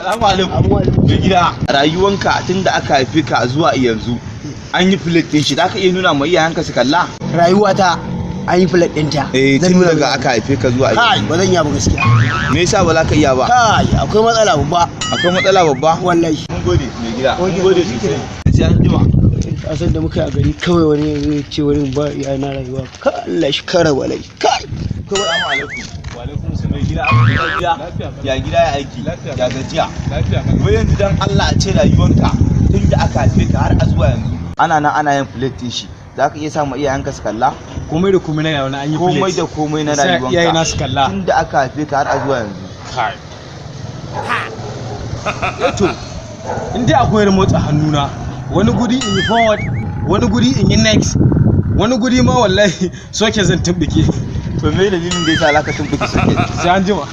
Salamu alaikum. Mai gida, rayuwanka tun da aka haife ka zuwa yanzu an yi plate ɗin shi, za ka iya nuna ma iyayenka su kalla? Rayuwata an yi plate ɗinta? Eh, Zan tun nuna daga mai. aka haife ka zuwa Kai, yanzu. ba zan iya ba gaskiya. Me yasa ba za ka iya ba? Kai, akwai matsala babba. Akwai matsala babba? Wallahi. Mun gode, mai gida. Mun Okay, gode shi sosai. Sai an jima. Asar da muka yi a gari kawai wani ya zo ya ce wani ba iya na rayuwa ka Allah shi kara walai kai. Salamu alaikum. Wa alaikum salam. Mai gida, lafiya? Ya gida, ya aiki? Ya gajiya? Wai yanzu dan Allah a ce rayuwanka tun da aka haife ka har a zuwa yanzu ana nan ana yin plate ɗin shi, za ka iya sa ma iyayenka su kalla? Komai da komai na rayuwa na an yi Komai plate. da komai na Sai rayuwanka. iyayena su kalla. Tun da aka haife ka har a zuwa yanzu. Kai. Eh to, in dai akwai remote a hannuna, wani guri in yi forward, wani guri in yi next, wani guri ma wallahi socket zan tumbuke. To, me dalilin da yasa zaka tumbuke socket? Sai an jima.